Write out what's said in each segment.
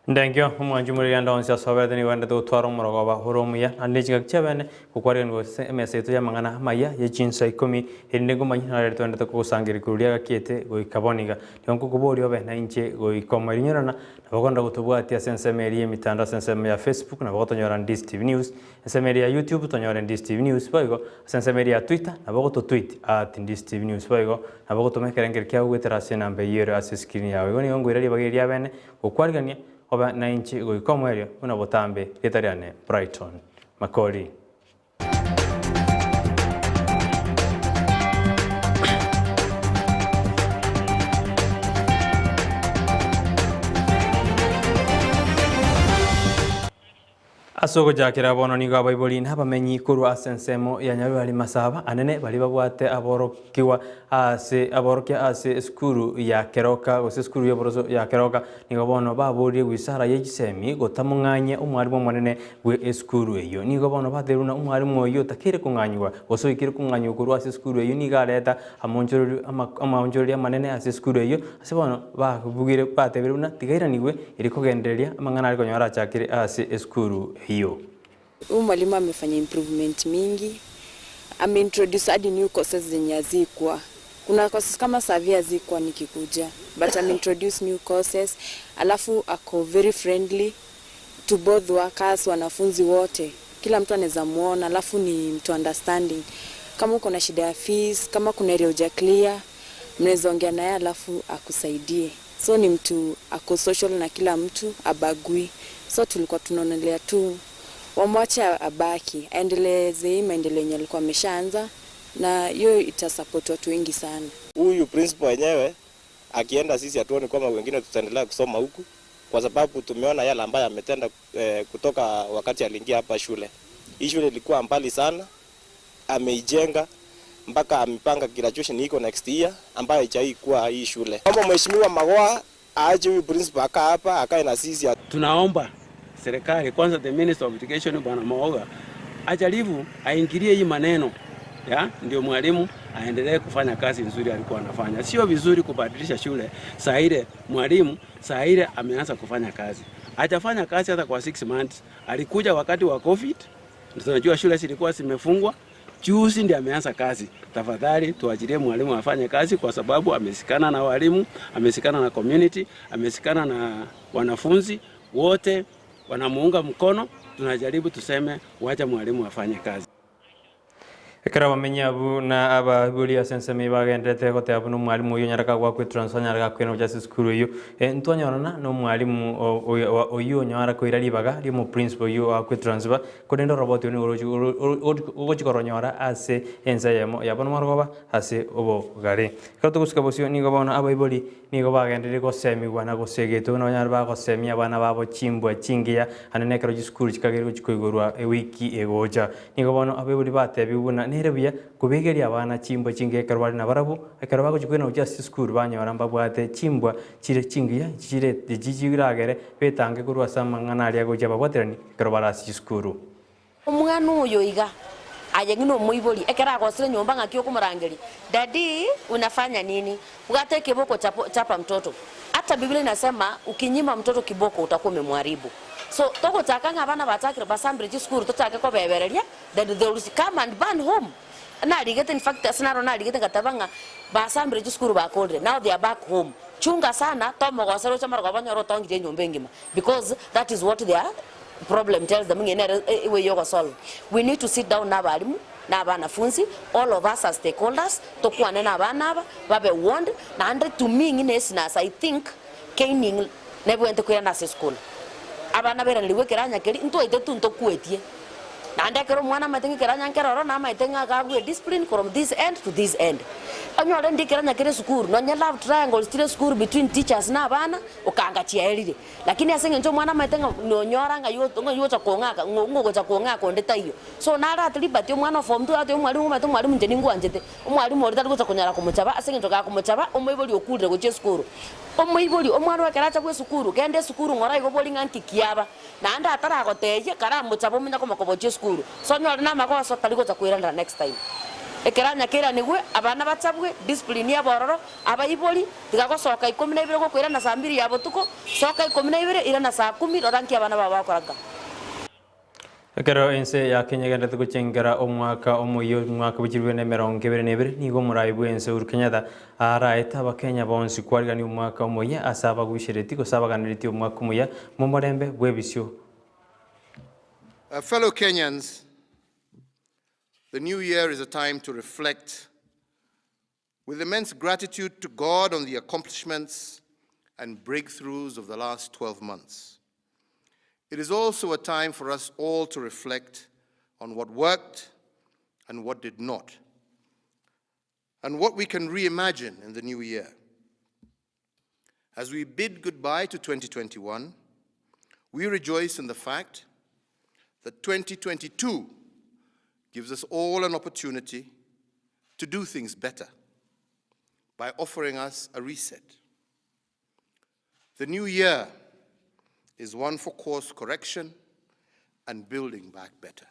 Ndenkio, omwanchi omorigenda onsi ase oberete nigo aendete gotwara omorogoba ore omuya, naende ne chingaki chi'abeene gokwareganigwa ase emesa yaito y'amang'ana amaya ye chinsa ikomi, erinde nkomanye naro ere twendete kogosangereria korwa riria agakiete goika bono iga. Nigo nkokoboria obe nainche goika omoerio-nyorana, nabo okogenda gotobwatia ase ensemo eria y'emitandao ase ensemo ya Facebook, nabo ogotonyora Ndisi TV News, ensemo eria ya YouTube tonyore Ndisi TV News, boigo ase ensemo eria ya Twitter nabo ogototweet at Ndisi TV News, boigo nabo ogotoma ekerengerio kiago goetera ase enamba eyio ere ase escreen yao. Igo nigo nkoira ribaga eria ri'abeene Gokwarigania obe nainche goika omoerio buna botambe rieta riane Brighton Makori. Ase ogochakera bono nigo abaibori na abamenyi korwa ase ensemo ya Nyarwari Masaba anene baria babwate aborokigwa ase aborokia ase esukuru ya Keroka gose esukuru y'oboroso ya Keroka nigo bono baborire wisara ye chisemi gotamong'anyia omwarimu omonene bwe esukuru eyio. Nigo bono batebirie buna omwarimu oyio otakeire kong'anyigwa gose oikire kong'anyigwa korwa ase esukuru eyio nigo areta amonchorori amaonchoreria amanene ase esukuru eyio Ase bono babugire batebire buna tigairanigwe erio kogendereria amang'ana aria konyora arachakire ase esukuru eyio. Huyu mwalimu amefanya improvement mingi, ame introduce hadi new courses zenye hazikuwa. Kuna courses kama survey hazikuwa nikikuja but ame introduce new courses, alafu ako very friendly to both workers, wanafunzi wote, kila mtu anaeza muona, alafu ni mtu understanding. Kama uko na shida ya fees, kama kuna area huja clear, mnaeza ongea naye alafu akusaidie. So ni mtu ako social na kila mtu, habagui. So tulikuwa tunaonelea tu wamwache abaki, aendeleze hii maendeleo yenye alikuwa ameshaanza na hiyo itasupport watu wengi sana. Huyu principal wenyewe akienda, sisi hatuoni kwamba wengine tutaendelea kusoma huku, kwa sababu tumeona yale ambayo ametenda eh, kutoka wakati aliingia hapa shule. Hii shule ilikuwa mbali sana, ameijenga mpaka amepanga graduation iko next year ambayo haijawahi kuwa hii shule. Naomba Mheshimiwa Magoha aache huyu principal akaa hapa akae na sisi. Tunaomba serikali kwanza, the Minister of Education Bwana Magoha ajaribu aingilie hii maneno ya ndio mwalimu aendelee kufanya kazi nzuri alikuwa anafanya. Sio vizuri kubadilisha shule saa ile mwalimu saa ile ameanza kufanya kazi, hajafanya kazi hata kwa 6 months. Alikuja wakati wa COVID, tunajua shule zilikuwa zimefungwa. Juzi ndiye ameanza kazi. Tafadhali tuachilie mwalimu afanye kazi, kwa sababu amesikana na walimu, amesikana na community, amesikana na wanafunzi wote wanamuunga mkono. Tunajaribu tuseme, wacha mwalimu afanye kazi. Ekero abamenyi abwo na abaibori ase ensemo eyio bagenderete goteba buna omwalimu oyio onyare kagwakwa etransfer onyare gakoirana gochia ase esukuru eyio, ntwanyorana na omwalimu oyio onyare koira ribaga ria omoprincipal oyio oakwa etransfer, korende oroboti orwo nigo rogochi ogochi koronyora ase ense eyemo ya bono morogoba ase obogare. Ekero togosika bosio nigo bono abaibori nigo bagenderire gosemigwa na gosegetwa buna banyare bagosemia abana babo chimbwa chingiya ande nekero chisukuru chikageire gochi koigorwa ewiki egocha. Nigo bono abaibori batebigwe buna nere buya kobegeria abana chimbwa chingiya ekero bare nabarabwo, ekero bagochia koirana gochia ase chisukuru banyora mbabwate chimbwa chire chingiya chire echi chiragere betange korwa ase amang'ana aria agochia ababwaterani ekero bare ase chisukuru. Omwana oyo iga, aye ng'ina omoibori, ekero agosire nyomba ng'aki okomorangeria, Daddy, unafanya nini? Bwata ekeboko chapo chapa mtoto. Hata Biblia inasema ukinyima mtoto kiboko utakuwa umemwharibu. So togochaka ng'a abana bachakire basambire chisukuru tochake kobebereria then they will come and burn home. Narigete in fact ase naro narigete ngateba ng'a basambire chisukuru bakorire now they are back home. Chunga sana tomogosera oche amarogoba onyore otongire enyomba engima because that is what their problem tells them ng'a nere eway ya ogosolve. We need to sit down na abalimu na abanafunzi all of us as stakeholders tokwane na abana aba babe warned naende to me ng'ina esinasa I think caning nebwenerete koirana ase esukuru. Abana bairaneriwe ekeranya keria ntwaite tu ntokuetie. Naende ekero omwana amaete ng'a ekeranya nkere ororo namaete ng'a iga abue discipline from this end to this end. Onyore ndi ekeranya kere esukuru, nonye love triangles chire esukuru between teachers na abana, okanga chiaerire. Lakini ase eng'encho omwana amaete ng'a nonyora ng'ai ng'ai ogocha kong'aka ng'o ng'o ogocha kong'aka onde taiyo. So naro at liberty omwana o form two aratebie omwalimu omanyete omwalimu inche ningwanchete, omwalimu oria tari gocha konyara komochaba ase eng'encho gakomochaba, omoibori okurire gochia esukuru. Omoibori, omwana oyo ekero acha bwa esukuru, genda esukuru ng'ora igo bori ng'a nki kiaba. Naende ataragotebia, karamochabe omonye komokoba ochie esukuru. So onyore namagoso, tari gocha koiranera next time. Ekero anyakeranigwe, abana bachabwe, discipline ebe ororo, abaibori, tiga gosoka ikomi na ibere gokoirana saa mbiri ya botuko, soka ikomi na ibere, irana saa kumi, rora nki abana bao bagokora nka. Ekero ense ya Kenya egenderete gochengera omwaka omoyia omwaka bwe chilifu 20 na nigo omorai bw'ense Uhuru Kenyatta araete abakenya bonsi kwarigania omwaka omoyia ase abaguisereti gose abaganeretie omwaka omoyia momorembe bw'ebisio. Fellow Kenyans, the new year is a time to reflect with immense gratitude to God on the accomplishments and breakthroughs of the last 12 months. It is also a time for us all to reflect on what worked and what did not, and what we can reimagine in the new year. As we bid goodbye to 2021, we rejoice in the fact that 2022 gives us all an opportunity to do things better by offering us a reset. The new year is one for course correction and building back better.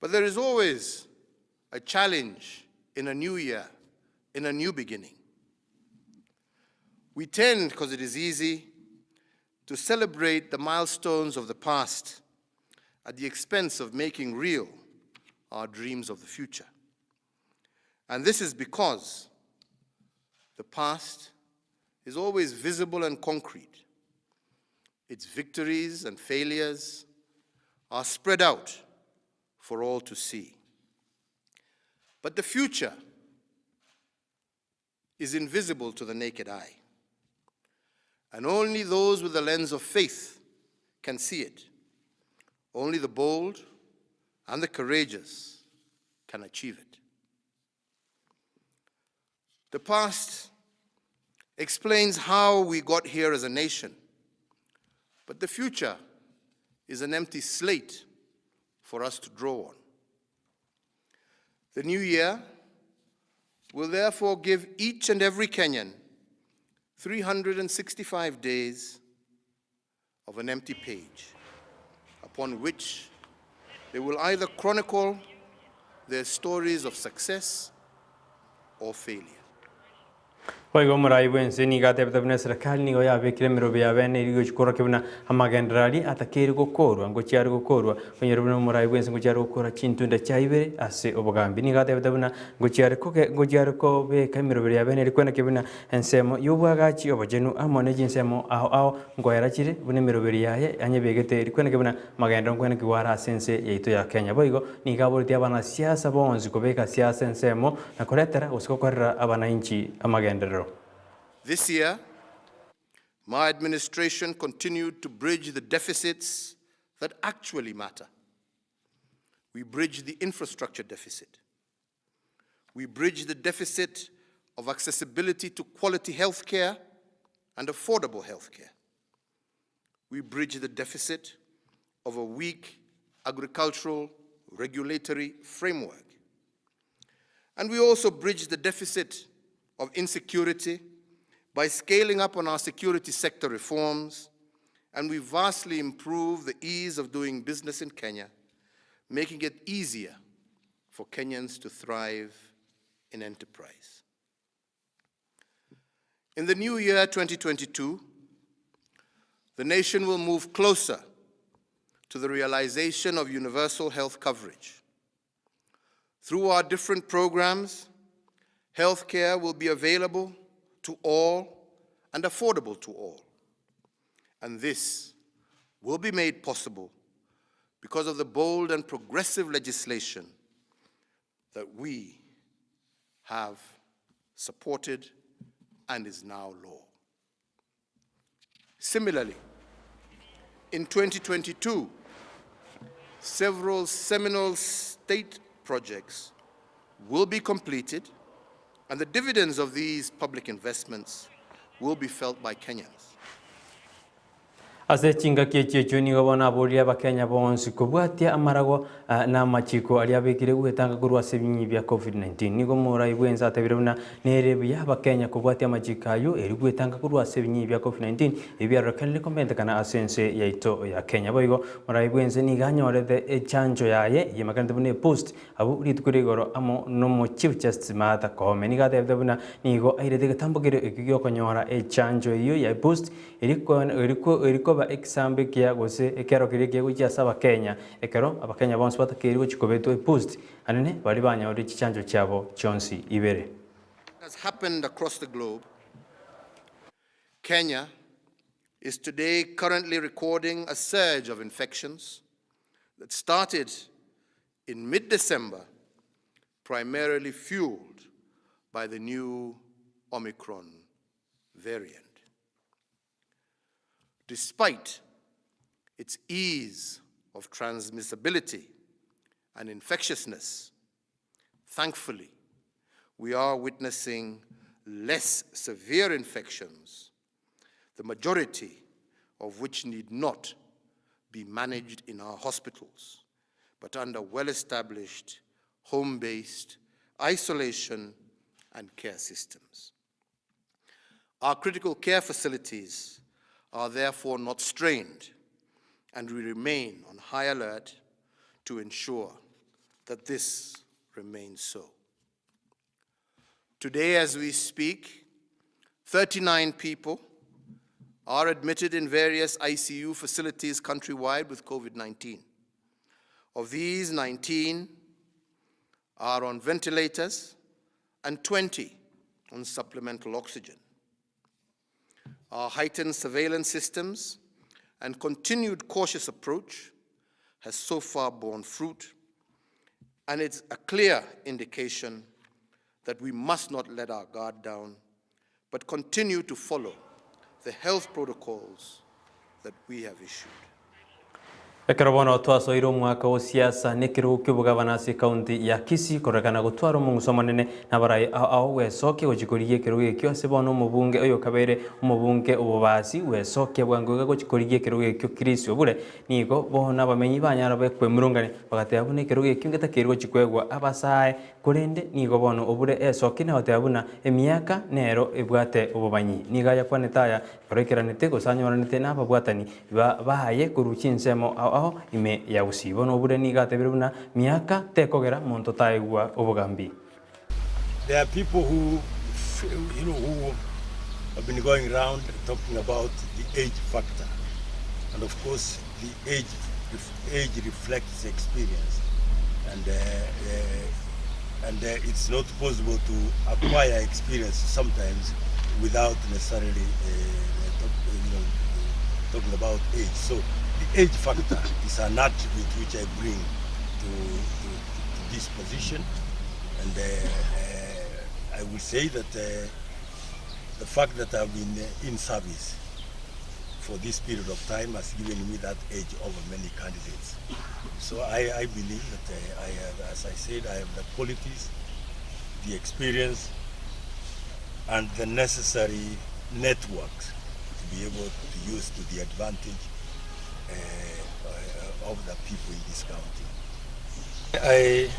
But there is always a challenge in a new year, in a new beginning. We tend, because it is easy, to celebrate the milestones of the past at the expense of making real our dreams of the future. And this is because the past is always visible and concrete. Its victories and failures are spread out for all to see. But the future is invisible to the naked eye. And only those with the lens of faith can see it. Only the bold and the courageous can achieve it. The past explains how we got here as a nation, but the future is an empty slate for us to draw on. The new year will therefore give each and every Kenyan 365 days of an empty page upon which they will either chronicle their stories of success or failure. Boigo omorai bw'ense nigo atebete buna eserekari nigo yabekire emerobe ya bene eria gochia korokia buna amagenderero aria atakeire gokorwa ngochia are gokorwa onyore buna omorai bw'ense ngochia are gokora chintunda chia ibere ase obogambi. Nigo atebete buna ngochia are koge ngochia are kobeka emeroberi ya bene eria kwenekia buna ensemo y'obwagachi obochenu amo ne chinsemo ao ao nkoera chire buna emeroberi yaye anyebegete eria kwenekia buna amagenderero nkwenekigwa are ase ense yaito ya Kenya. Boigo nigo aboretie abanasiasa bonsi kobeka siasa ensemo na koretera gose gokorera abanainchi amagenderero. This year, my administration continued to bridge the deficits that actually matter. We bridged the infrastructure deficit. We bridged the deficit of accessibility to quality health care and affordable health care. We bridged the deficit of a weak agricultural regulatory framework. And we also bridged the deficit of insecurity by scaling up on our security sector reforms, and we vastly improved the ease of doing business in Kenya, making it easier for Kenyans to thrive in enterprise. In the new year 2022, the nation will move closer to the realization of universal health coverage. Through our different programs, healthcare will be available to all and affordable to all. And this will be made possible because of the bold and progressive legislation that we have supported and is now law. Similarly, in 2022, several seminal state projects will be completed and the dividends of these public investments will be felt by Kenyans. Ase chingaki echi echio nigo bono aborire Abakenya bonsi kobwatia amarago na amachiko aria abekire gwetanga korwa ase ebinyi bia Covid-19. Nigo omorai bwense atebire buna nere buya Abakenya kobwatia amachiko ayio erio gwetanga korwa ase ebinyi bia Covid-19 ebi biarorekanire komentekana ase ense yaito ya Kenya. Boigo morai bwense nigo anyorete echanjo yaye yemakanete buna eboost Abwo rituko ria igoro amo nomo Chief Justice Martha Koome nigo atebete buna nigo airete egetambo keria ekio giokonyora echanjo eyio ya boost eri koba ekisambo ekiya gose ekero keria ekiya gochia ase abakenya ekero abakenya bonsi batakeire gochia kobetwa eboost anene baria banyorire chichanjo chiabo chionsi ibere. Has happened across the globe, Kenya is today currently recording a surge of infections that started in mid-December, primarily fueled by the new Omicron variant. Despite its ease of transmissibility and infectiousness, thankfully, we are witnessing less severe infections, the majority of which need not be managed in our hospitals, but under well-established home-based isolation and care systems. Our critical care facilities are therefore not strained, and we remain on high alert to ensure that this remains so. Today, as we speak, 39 people are admitted in various ICU facilities countrywide with COVID-19. Of these, 19 are on ventilators and 20 on supplemental oxygen. Our heightened surveillance systems and continued cautious approach has so far borne fruit, and it's a clear indication that we must not let our guard down, but continue to follow the health protocols that we have issued. Ekero bono twasoire omwaka o siasa nekerogo ki'obogabana ase ekaunti ya Kisii kororekana gotwara omong'uso omonene nabarai ao ao gwesokia gochia korigia ekerogo ekio ase bono omobunge oyokabeire omobunge obobasi gwesokia bwango iga gochia korigia ekerogo ekio Chris Obure nigo bono abamenyi banyara bekwemurungania bagateba buna ekerogo ekio ngetakeirwe gochia koegwa abasae Korende nigo bono obure esoki na goteba buna emiaka nero ebwate obobanyi. Nigo ayakwanete aya ekero aikeranete gose anyoranete nababwatani baye korwa chinsemo ao ao ime ya Gusii. Bono obure nigo atebire buna miaka tekogera monto taegwa obogambi. There are people who, you know, who have been going round talking about the age factor. And of course, the age, age reflects experience. And, uh, uh, and uh, it's not possible to acquire experience sometimes without necessarily uh, talk, you know, talking about age. So the age factor is an attribute which I bring to, to, to this position. And uh, uh, I will say that uh, the fact that I've been in service for this period of time has given me that edge over many candidates. So I, I believe that uh, I have, as I said, I have the qualities, the experience, and the necessary networks to be able to use to the advantage uh, uh, of the people in this county. I,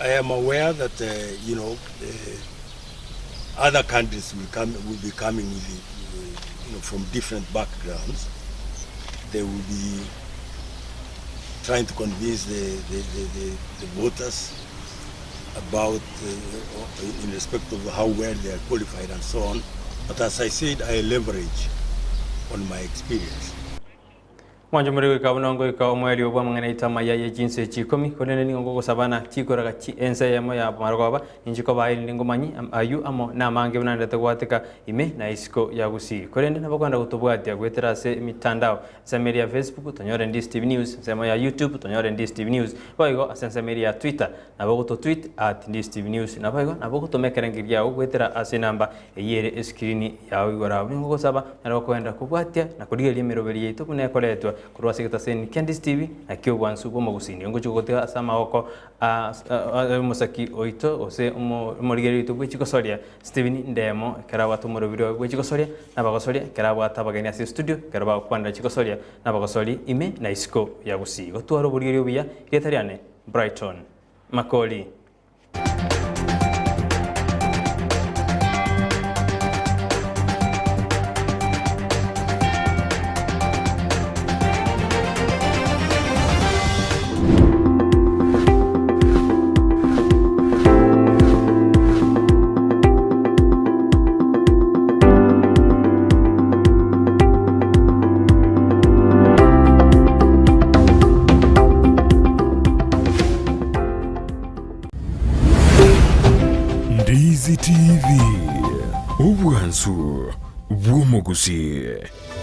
I am aware that, uh, you know, uh, other countries will come will be coming with, uh, you know, from different backgrounds. They will be trying to convince the, the, the, the, the voters about, uh, in respect of how well they are qualified and so on. But as I said, I leverage on my experience. Mwanche more goika buna ngoika omoerio bw'amang'ana aito amaya ye chinsa echi ikomi, korende nigo ngogosabana chikoraga chi ensa eyemo ya marogoba, ninche kobaa erinde ngomanyi ayio amo namange buna ndete goateka ime na isiko ya Gusii. Korende nabo kwenda gotobwatia goetera ase emitandao, ensemo eria ya Facebook tonyore Ndisi TV News, ensemo ya YouTube tonyore Ndisi TV News, boigo ase ensemo eria ya Twitter nabo ogototweet at Ndisi TV News, naboigo nabo ogotoma ekerengerio kiago goetera ase enamba Eyio ere esikirini yao igoro abwo nigo ogosaba, naro okogenderera kobwatia na korigereria emeroberi yaito buna ekoretwa. Korwa ase egetaseni kia Ndisi TV, naki obwansu bw'omogusii nigo ngochia gogotiga ase amagoko a omosaki oito gose omorigereria oito bwe chigosoria Stephen Ndemo ekero abwate omorobiri oye bwe chigosoria na abagosoria ekero abwate abageni ase estudio ekero bagokwanera chigosoria na abagosori ime na isiko ya Gusii. Gotwara oborigereria obuya rieta riane Brighton Makori. Ndizi TV, obwansu bw'omogusii.